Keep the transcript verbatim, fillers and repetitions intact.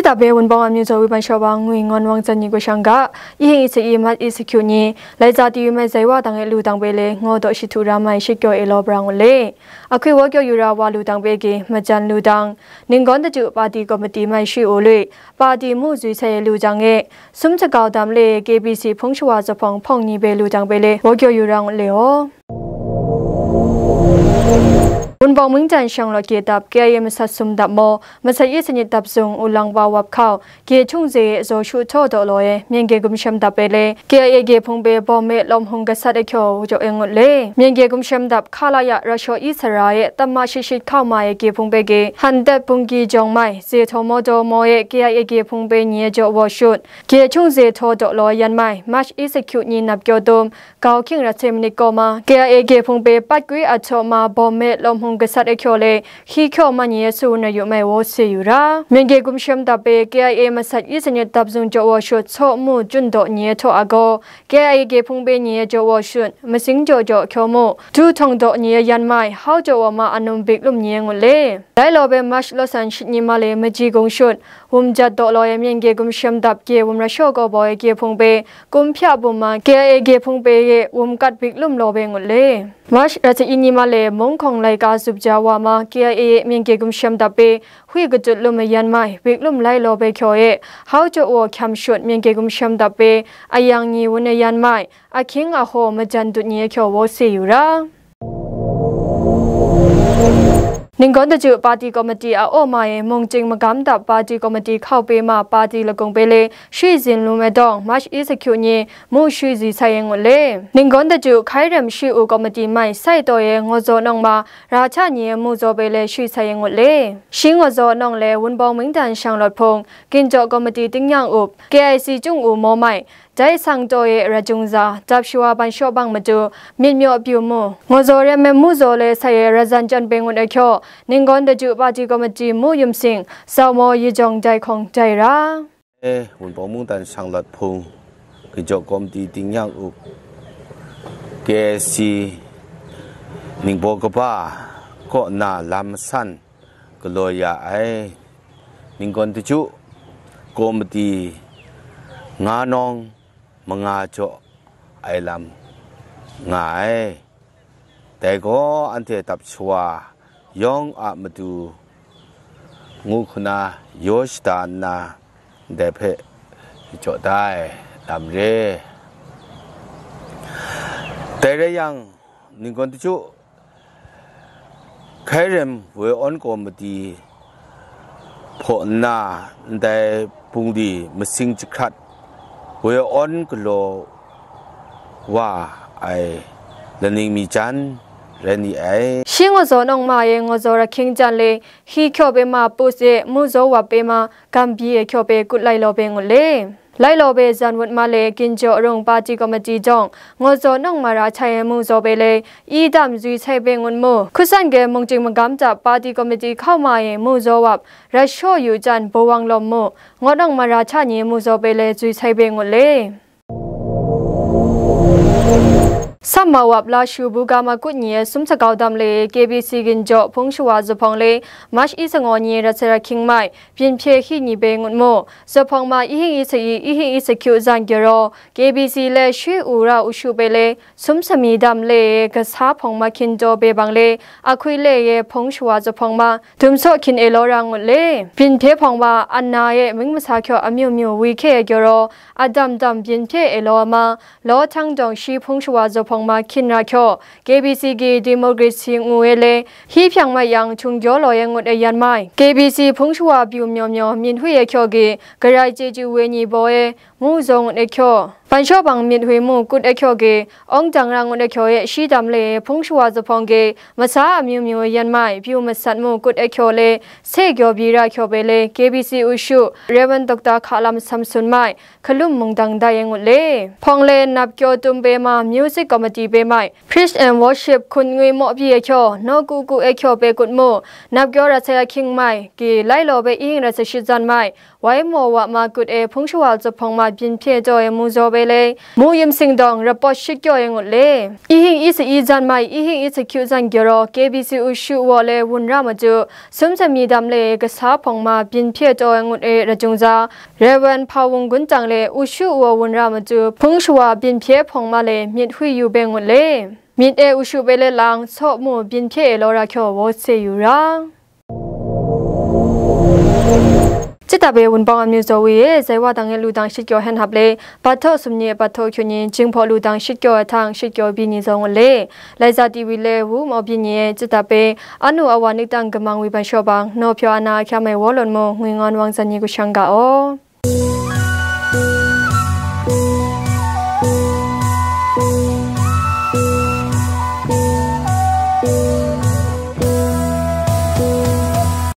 Tabe Wunpawng amyu zaw wi ban shawbang ngwi ngawn wang zan ni gwa shang ga, i hing i sa i mat i sa kyu ni, lai za ti wi mai zai wa dang e lu dang be le, ngaw daw shi htu ram ai shit kyaw e law brang u le. Ahkwi wa kyaw yu ra wa lu dang be ge, majan lu dang, ninggawn daju pati komiti mai shi u lui, pati mu zui sai lu jang e, sum shagau dam le K B C hpung shawa zuphpawng hpawng ni be lu dang be le, wa kyaw yu ra ngut le aw. Wunpawng mungdan shanglawt ke dap K I A masat sum dap maw, masat i sanit dap zung u lang pa wap hkau, Ge htung ze e zaw shu htaw daw law e, Myen ge gumshem dap e le, K I A ge hpung be bawm e lawm hung gasat ahkyaw jaw e ngut le. Myen ge gumshem dap hka la ya ra shaw i sara e, tamma shit shit hkau ma e ge hpung be ge, han dat bunggi jawng mai, ze htaw maw daw maw e, K I A ge hpung be ni e jaw waw shut. Ge htung ze htaw daw law yan mai, March i sa kyu ni nap kyaw dum, Gau hkying rat se manit kaw ma, K I A ge hpung be pat gwi a htaw ma bawm e lawm hung gasat ahkyaw le, hkyi hkyaw ma ni e su na yu mai waw se yu ra. Myen ge gumshem dap e K I A masat i sanit dap zung jaw waw shut, saw mu jun daw ni e htaw a gaw, K I A ge hpung be ni e jaw waw shut, masing jaw jaw hkyaw mu, du htawng daw ni e yan mai, hau jaw wa ma a num bik lum ni e ngut le. Dai law be March law san shit ni ma le maji gung shut, wum jat daw law e myen ge gumshem dap ge wum ra shaw kaw baw e ge hpung be, kum hpya bum ma, K I A ge hpung be e wum kat bik lum law be ngut le. March ra sa i ni ma le mung hkawng laika zup ja wa ma, K I A e myen ge gumshem dap be, hui katut lum mayan mai, bik lum lai law be hkyaw e, hau jaw wa hkyam shut myen ge gumshem dap be, ayang ni wun e yan mai, ahkying ahaw majan dut ni e hkyaw waw se yu ra. Ninggawn daju pati komiti a aw ma e mungcing magam dap pati komiti hkau pe ma pati lakung pe le shwi zin lum e dawng, March i sa kyu ni mu shwi zui sai e ngut le. Ninggawn daju hkai rem shwi u komiti mai sai taw e ngaw zaw nawng ma ra hta ni e mu zaw pe le shwi sai e ngut le. Shi ngaw zaw nawng le Wunpawng mungdan shanglawt hpung, ginjaw komiti tingnyang up, K I C Chyung U maw mai, Dai sang taw e ra jung za, dap shawa ban shaw bang matu, myit myaw pyu mu, ngaw zaw rem ai mu zaw le sai e ra zan chyan pe ngut ai hkyaw, ninggawn daju pati komiti mu yum sing, sau maw yi jawng dai hkawng dai ra. E, Wunpawng mungdan shanglawt hpung, ginjaw komiti tingnyang up, K I C, ningbaw kaba kaw na lam masan, galaw ya ai. Ninggawn daju komiti nga nawng manga jaw ai lam nga ai. Dai gaw anhte dap shawa yawng a matu ngu hkuna yaw shada nna, ndai hpe jaw da ai lam re. Dai rai yang, ninggawn daju hkai rem woi awn komiti hpaw nna, ndai bungli masing jahkrat woi awn galaw wa ai laning mi jan rai ni ai. Shi ngaw zaw nawng ma e ngaw zaw ra hkying jan le, hkyi hkyaw pe ma pus e mu zaw wap pe ma, gam byi e hkyaw pe kut lai law pe ngut le. Lai law be zan wut ma le ginjaw rung pati komiti jawng, ngaw zaw nawng ma ra hta e mu zaw be le, i dam zui sai be ngut mu. Hkusan ge mungcing magam dap pati komiti hkau ma e mu zaw wap, rat shaw yu jan bawang lawm mu, ngaw nawng ma ra hta ni mu zaw be le zui sai be ngut le. Sam ma wap la shu buga ma kut ni e sum shagau dam le K B C ginjaw hpung shawa zuphpawng le March i sangaw ni rat sai ra hkying mai, byin hpye hkyi ni be ngut mu. Zuphpawng ma i hing i sa i, i hing i sa kyu zan giraw, K B C le shwi u ra u shu be le, sum sami dam le e, kasa hpawng ma hkin taw be bang le, ahkwi le e hpung shawa zuphpawng ma, dum saw hkin e law ra ngut le. Byin hpye hpawng ma, ana e mying masa hkyaw amyu myu wi hkye e giraw, a dam dam byin hpye e law ma, law htang dawng shi hpung shawa zuphpawng ma hkin ra hkyaw, K B C ki democracy ngu e le, hpyi hpyang mai yang htung gyaw law e ngut e yan mai. K B C hpung shawa byu myaw myaw myit hui e hkyaw ki, garai chyeju we ni baw e, mu zaw ngut e hkyaw, ban shaw bang myit hui mu kut e hkyaw ki, awng dang ra ngut e hkyaw e, shi dam le e hpung shawa zuphpawng ki, masa amyu myu e yan mai, byu masat mu kut e hkyaw le, se gyaw byi ra hkyaw be le, K B C u shu, Reverend Doctor Hkalam Samson mai, hkalum mungdang dai e ngut le. Hpawng le nap kyaw tum pe ma, music committee pe mai, Praise and Worship hkun ngwi maw pyi e hkyaw, naw ku ku e hkyaw pe kut mu, nap kyaw rat sai ahkying mai, ki lai law be i hing rat sai shit zan mai, wai maw wa ma kut e hpung shawa zuphpawng ma byin hpye taw e mu zaw bai le, mu yim singdawng rapawt shit kyaw e ngut le. I hing i sa i jan mai, i hing i sa kyu jan gyaraw, K B C Ushu Wo le Wunra Matu, sum sami dam le kasa hpawng ma byin hpye taw e ngut e rajung za, Reverend Hpa Wung Gun Tang le Ushu Wo Wunra Matu, hpung shawa byin hpye hpawng ma le myit hui yu bai ngut le. Myit e ushu bai le lang, saw mu byin hpye e law ra hkyaw wo se yu ra. Chita bai wunpawng amyu zaw wi e, zai wa dang e lu dang shit kyaw hen hap le, bat htaw sum ni e bat htaw hkyu ni, jinghpaw lu dang shit kyaw ai htang shit kyaw byi ni zaw ngut le, Laiza T V le Wu Mau byi ni e, chita bai anu awa nik tang kamang wi ban shaw bang, naw pyaw ana ahkya mai Wo Lawt Mu, ngwi ngawn wang zan ni ku shang ga aw.